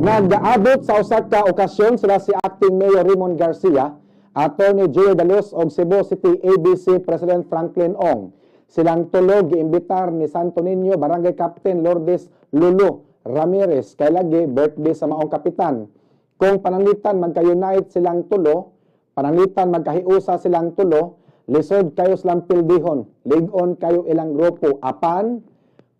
Nag-abot sa usa ka okasyon sila si Acting Mayor Raymond Garcia, Attorney Joey Daluz og Cebu City ABC President Franklin Ong. Silang tulo giimbitar ni Santo Niño Barangay Captain Lourdes Lulu Ramirez kay lagi birthday sa maong kapitan. Kung pananglitan magka-unite silang tulo, pananglitan magkahiusa silang tulo, lisod kayo silang pildihon, lig-on kayo ilang grupo. Apan,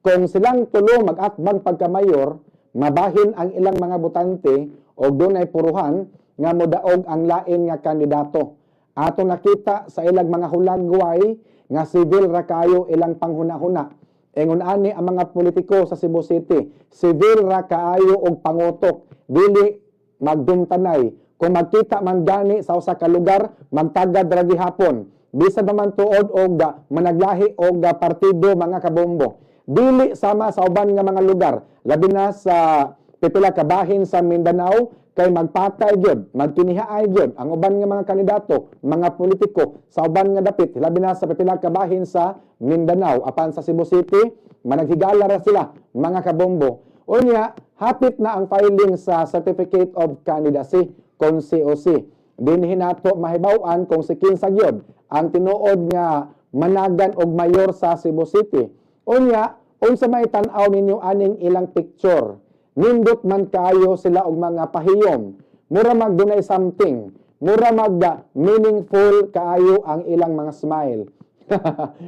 kung silang tulo mag-atbang pagkamayor, mabahin ang ilang mga botante o dunay puruhan nga modaog ang lain nga kandidato. Atong nakita sa ilang mga hulagway nga civil ra kayo ilang panghuna-huna. Ingon ani ang mga politiko sa Cebu City, civil ra kaayo og pangutok, dili magdumtanay. Kung magkita man gani sa usa ka lugar, magtagad ra gihapon. Bisan pa man tuod og managlahi og partido, mga kabombo. Dili sama sa uban nga mga lugar, labi na sa pipila ka bahin sa Mindanao kay magpatay gyud, magkinihaay gyud ang uban nga mga kandidato, mga politiko sa uban nga dapit, labi na sa pipila ka bahin sa Mindanao. Apan sa Cebu City, managhigala ra sila, mga kabombo. Unya, hapit na ang filing sa Certificate of Candidacy kon COC. Dinhi nato mahibaw-an kung si kinsa gyud ang tinuod nga managan og mayor sa Cebu City. Unya, unsa may tan-aw ninyo aning ilang picture? Nindot man kayo sila og mga pahiyom. Mura mag dunay something. Mura mag meaningful kaayo ang ilang mga smile.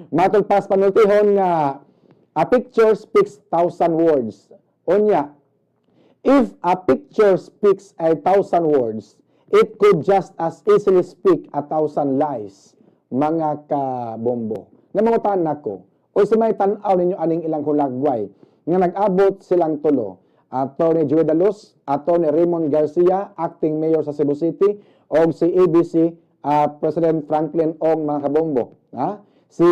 Matod pas panultihon nga a picture speaks thousand words. Unya, if a picture speaks a thousand words, it could just as easily speak a thousand lies, mga kabombo. Namangutan nako, unsa may tan-aw ninyo aning ilang hulagway nga nag-abot silang tulo? Attorney Joey Daluz, Attorney Raymond Garcia, acting mayor sa Cebu City, o si ABC President Franklin Ong, mga kabombo. Ha? Si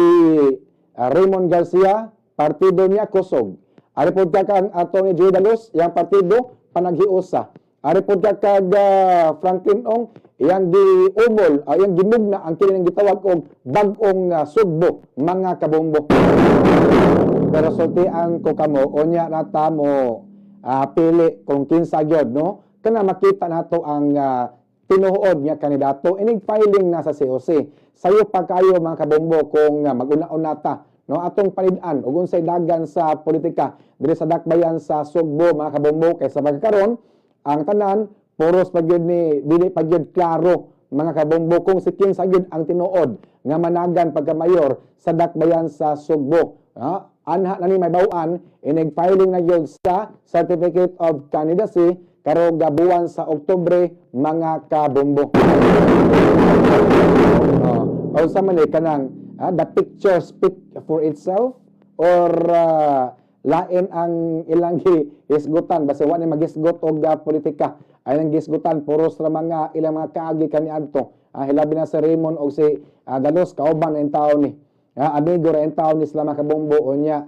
Raymond Garcia, partido niya kusog. Ari pod ka kang Attorney Joey Daluz, iyang partido panaghiusa. Ari pod ka kag Franklin Ong, iyang giumol, iyang gimugna ang kini gitawag og bag-ong Sugbo, mga kabombo. Pero sultian ko kamo, unya nata mo pili kung kinsa gyud, no? Kana makita nato ang tinuod nga kandidato inig filing na sa COC. Sayo pa kayo, mga kabombo, kung maguna-una ta, no, atong panid-an ug unsay dagan sa politika diri sa dakbayan sa Sugbo, mga kabombo, kay sa pagkaron ang tanan puros pa gyud ni dili pa gyud klaro, mga kabombo, kung si kinsa gyud ang tinuod nga managan pagka-mayor sa dakbayan sa Sugbo. Ha? Anha na ni mahibaw-an inig filing na gyud sa Certificate of Candidacy karong buwan sa Oktubre, mga kabombo. Oh, unsa man ni kanang the picture speak for itself or lain ang ilang hisgutan? Basta wa ni magisgot og politika ay ang gisgutan puros ra mga ilang mga kaagi kaniadto. Hilabi na si Raymond og si Dalos, kauban ang tao ni amigo ra ang tao ni sila, mga kabombo. Unya